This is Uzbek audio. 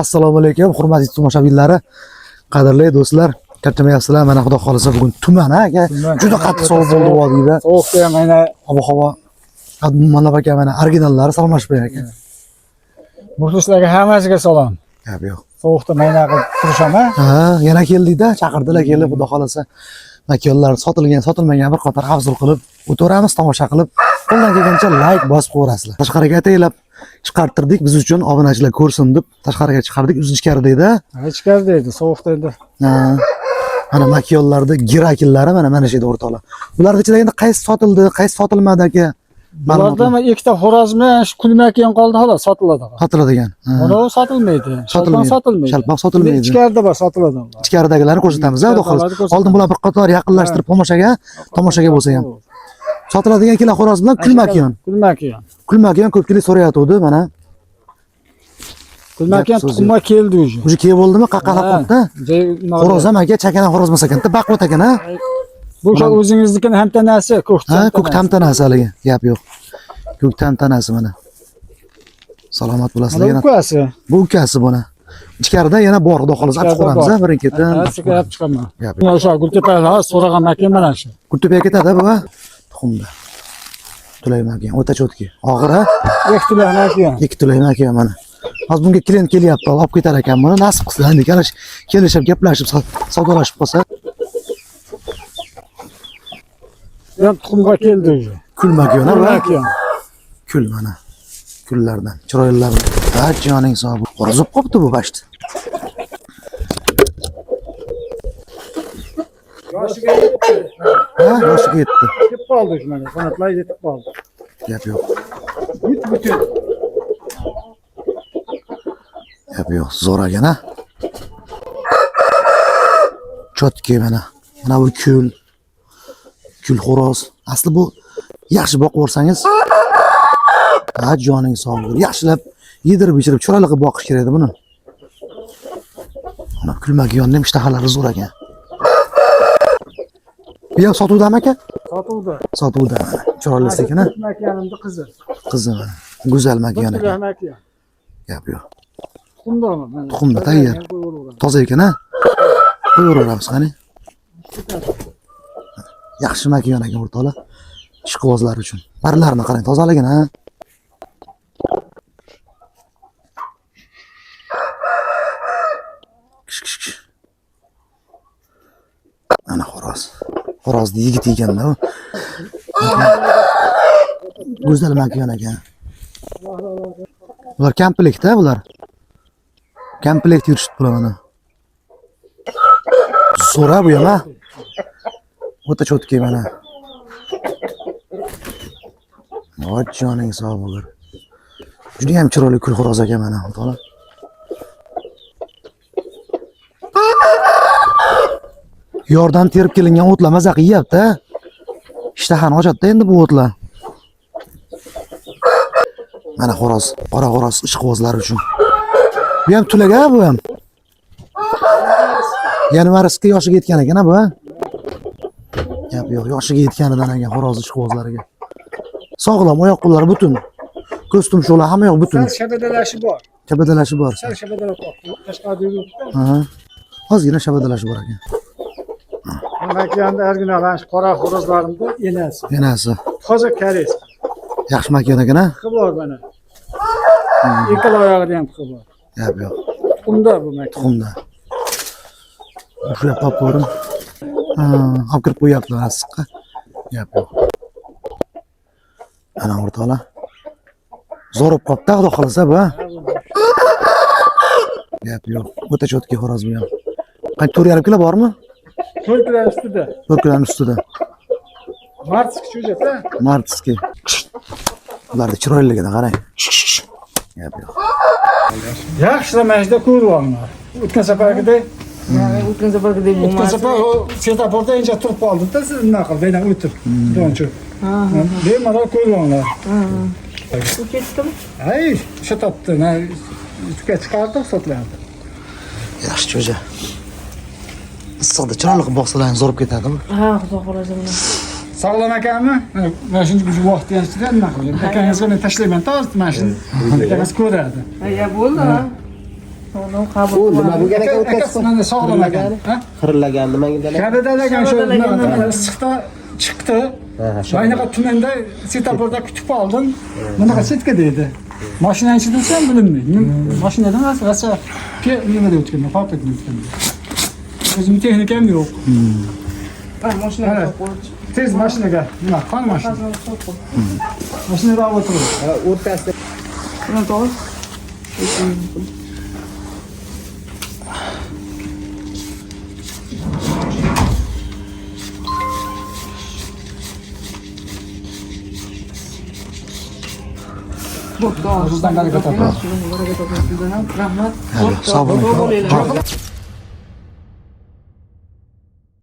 Assalomu alaykum, hurmatli tomoshabinlari, qadrli do'stlar. Charchamayapsizlar? Mana xudo xolasa bugun tuman aka. Juda qattiq sovuq bo'ldi vodiyda. Sovuqda ham ayna Ob-havo Manap aka mana originallari salomlashib qo'ying aka. Muxlislarga hammasiga salom. Gap yo'q. Sovuqda mayna qilib turishaman. Ha, yana keldikda, chaqirdilar kelib, xudo xolasa makonlar sotilgan, sotilmagan bir qator afzul qilib o'taveramiz, tomosha qilib, qo'ldan kelgancha like bosib qo'yasizlar. Tashqariga ataylab chiqartirdik, biz uchun obunachilar ko'rsin deb tashqariga chiqardik, o'zi ichkarida edi. Ichkarida edi, sovuqda edi. Ha, mana makyonlarda girakillari mana mana shu yerda o'rtoqlar. Bularning ichida endi qaysi sotildi, qaysi sotilmadi aka? Bularda ham ikkita xo'roz bilan shu kulmakiyon qoldi xolos, sotiladi. Sotiladigan. Ha. Uni sotilmaydi. Shalpoq sotilmaydi. Shalpoq sotilmaydi. Ichkarida bor, sotiladi ular. Ichkaridagilarni ko'rsatamiz, xudo Ichkaridagilarni xohlasa. ko'rsatamiz. Oldin bular bir qator yaqinlashtirib tomoshaga bo'lsa ham. Sotiladigan ikkala xo'roz bilan kulmakiyon. Kulmakiyon. Kulmakiyon ko'pchilik so'rayotgandi mana. Kulmakiyon Gap so'z tuxumga keldi уже. Уже kelib bo'ldimi? Qaqqalab qolibdi. Xo'roz ham aka chakana xo'roz emas ekan, baquvvat ekan ha. Bu o'sha o'zingiznikini hamtanasi, ko'k Ha, ko'k tantanasi haligi, gap yo'q. Ko'k tantanasi mana. Salomat bo'lasizlar Mana yana. ukasi. Bu ukasi buni. Ichkarida yana bor, xudo xohlasa olib Ichkarida chiqamiz, bor. birin ketin. Ha, chiqarib chiqaman. Gap yo'q. Mana o'sha Gultepa so'ragan makin mana shu. Gultepaga ketadi bu, ha? Tuxumda. Tulaymakan, o'ta cho'tki. Og'ir ha? Ikkita makin. Ikki tulaymakan mana. Hozir bunga klient kelyapti, olib ketar ekan buni. Nasib qilsa, endi kelishib, gaplashib, savdolashib qolsa, Bu ham tuxumga keldi уже. kulmakan ha bu. Kulmakiyon. Kul mana. Kullardan, chiroylilardan. Ha, joning sog'. Xo'roz bo'lib qolibdi bu bashti. Yoshiga yetdi. Ha, yoshiga yetdi. Yetib qoldi shu mana. Qanotlar yetib qoldi. Gap yo'q. Butun. Gap yo'q. Zo'r ekan ha. Chotki mana. Mana bu kul. Kul xo'roz. Asli bu yaxshi boqib yuborsangiz, ha, joning sog' bo'lur. Yaxshilab yedirib ichirib, chiroyli qilib boqish kerak edi buni. Mana kulmagionni ham ishtahalari zo'r ekan. Bu ham sotuvdami aka? Sotuvda. Sotuvda. Chiroylisi ekan ha. Makinimni qizi. Qizi mana. Go'zal makiyon ekan. Makiyon. Gap yo'q. Tuxumda mana. Tuxumda tayyor. Toza ekan ha. Qo'yaveramiz qani. Yaxshi makiyon ekan o'rtoqlar. Ishqibozlar uchun. Parlarini qarang, tozaligini ha. Kish kish kish. Ana xo'roz. Xo'rozni yigit ekanda u. Go'zal makiyon ekan. Bular komplektda bular. Komplekt yurishibdi bular mana. Zo'ra bu ham ha. O'ta cho'tki mana. Voy joning sog' bo'lar. Juda ham chiroyli kul xo'roz ekan mana, o'rtoqlar. Yordan terib kelingan o'tlar maza qilyapti, ha. Ishtahani ochadi endi bu o'tlar. Mana xo'roz, qora xo'roz ishqibozlar uchun. Bu ham tulaga bu ham. Yanvarskiy yoshiga yetgan ekan ha bu ha. Gap yo'q, yoshiga yetganidan ekan xo'roz ishqibozlariga. Sog'lom, oyoq qo'llari butun. Ko'z tumshuqlar hamma yoq butun. Sal shabadalashi bor. Shabadalashi bor. Sal shabadalab qoldi. Tashqarida yuribdi. Ha. Ozgina shabadalashi bor ekan. Makiyonda original ana shu qora xo'rozlarimni enasi. Enasi. Toza koreys. Yaxshi makiyon ekan ha. Tixi bor mana. Ikkala oyog'ida ham tixi bor. Gap yo'q. Tuxumda bu makiyon. Tuxumda. Ushlab topib ko'ring. Ha, olib kirib qo'yaptilar issiqqa. Gap yo'q. Ana o'rtoqlar. Zo'r bo'lib qolibdi, xudo xolasa bu. ha. Gap yo'q. O'ta cho'tki xo'roz bu ham. Qancha 4,5 kilo bormi? 4 kilo ustida. 4 kiloni ustida. Martskiy cho'jata. Martskiy. Ularni chiroyliligini qarang. Gap yo'q. Yaxshilab mana shunda ko'rib olinglar. O'tgan safargidek, O'tgan safargidek o'tgan bo'lmadi. safar u svetoforda incha turib qoldi-da, siz nima qildi, aynan o'tib. Donchi. Bemalol ko'rib olinglar. U ketdimi? Ay, o'sha topdi. Tukka chiqardi, hisoblardi. Yaxshi cho'ja. Issiqda chiroyli qilib boqsalar ham zo'rib ketadimi? Ha, xudo xohlasa mana. Sog'lom ekanmi? Mana shuncha shu vaqt ichida nima qildim? Akangizga men tashlayman, to'g'risi mana shuni. Akangiz ko'radi. Ha, ya bo'ldi ha. Qabul. U nima bo'lgan ekan Aka, o'tkazib? mana sog'lom ekan. Ha? Xirillagan nimaga degan? Shabadalagan shu Shabadalagan nima, issiqda chiqdi. Ha, Mana bunaqa tumanda svetoforda kutib qoldim. Bunaqa chetka deydi. Mashinani ichida desam bilinmaydi. Men mashinada emas, rosa nimada o'tganman, fabrikada o'tganman. O'zimning texnikam yo'q. Ha, mashinaga Mana. solib qo'ychi. Tez mashinaga, nima, qani mashina? Qog'ozini solib qo'y. Mashinada olib o'tirib. O'rtasida Buni to'g'ri. Bo'pti, O'zingizdan baraka toping. Baraka toping sizdan ham. Rahmat. Sog' bo'ling. Sog' bo'linglar.